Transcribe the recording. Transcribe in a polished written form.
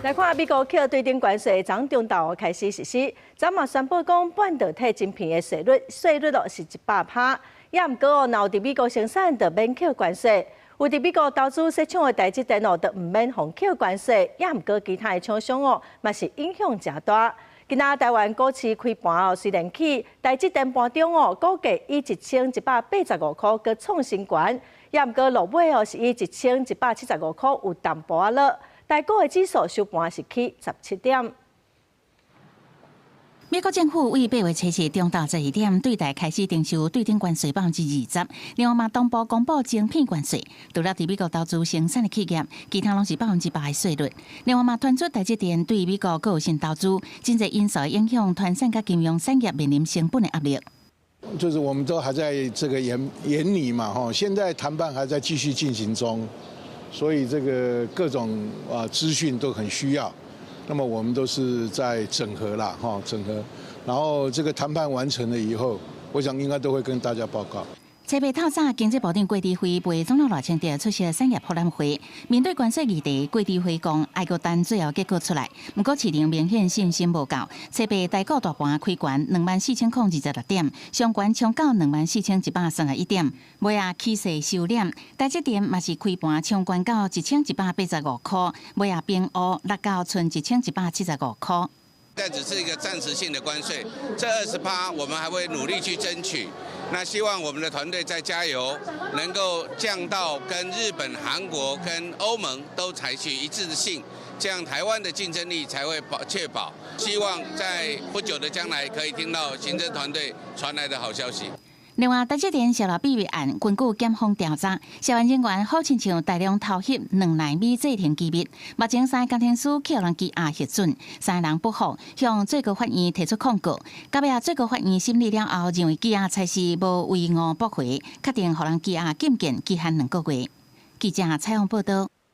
來看美國課對等關稅，昨中晝開始實施，昨嘛宣布講半導體晶片的稅率咯是100%，也毋過哦，若有佇美國生產就免課關稅。有佇美國投資設廠的台積電哦，就毋免予課關稅，也毋過其他的廠商哦，嘛是影響誠大。今仔台灣股市開盤哦，雖然起台積電盤中哦，股價以1185塊閣創新高，也毋過落尾哦是以1175塊有淡薄仔落。台股的指數收盤是起17點。美國政府為8月7日中晝12點對台開始徵收對等關稅20%，另外嘛同步公布晶片關稅，除了佇美國投資生產的企業，其他攏是100%的稅率。另外嘛，傳出台積電對美國閣有新投資，真濟因素影響傳產佮金融產業面臨成本的壓力。就是我們都還在這個研擬嘛，吼，現在談判還在繼續進行中，所以這個各種啊資訊都很需要。那麼我們都是在整合啦，哈，整合，然後這個談判完成了以後，我想應該都會跟大家報告。初八透早，經濟部長郭台輝陪總統賴清德出席產業博覽會，面對關稅議題，郭台輝講愛閣等最後結果出來，毋過市場明顯信心無夠。初八台股大盤開懸24,026點，上懸衝到24,131點，尾仔起勢收斂。台積電嘛是開盤衝懸到1185塊，尾仔平烏落到賰1175塊。但只是一個暫時性的關稅，這20趴我們還會努力去爭取。那希望我們的團隊再加油，能夠降到跟日本、韓國跟歐盟都採取一致性，這樣台灣的競爭力才會確保。希望在不久的將來可以聽到行政團隊傳來的好消息。另外，台積電洩露秘密案，根據檢方調查，涉案人員好親像大量偷翕兩納米製程機密。目前三个工程師去予人羈押核准，三个人不服，向最高法院提出控告。到尾仔最高法院審理了後，認為羈押差事無違誤駁回，確定予人羈押禁見期限2個月。記者採訪報道。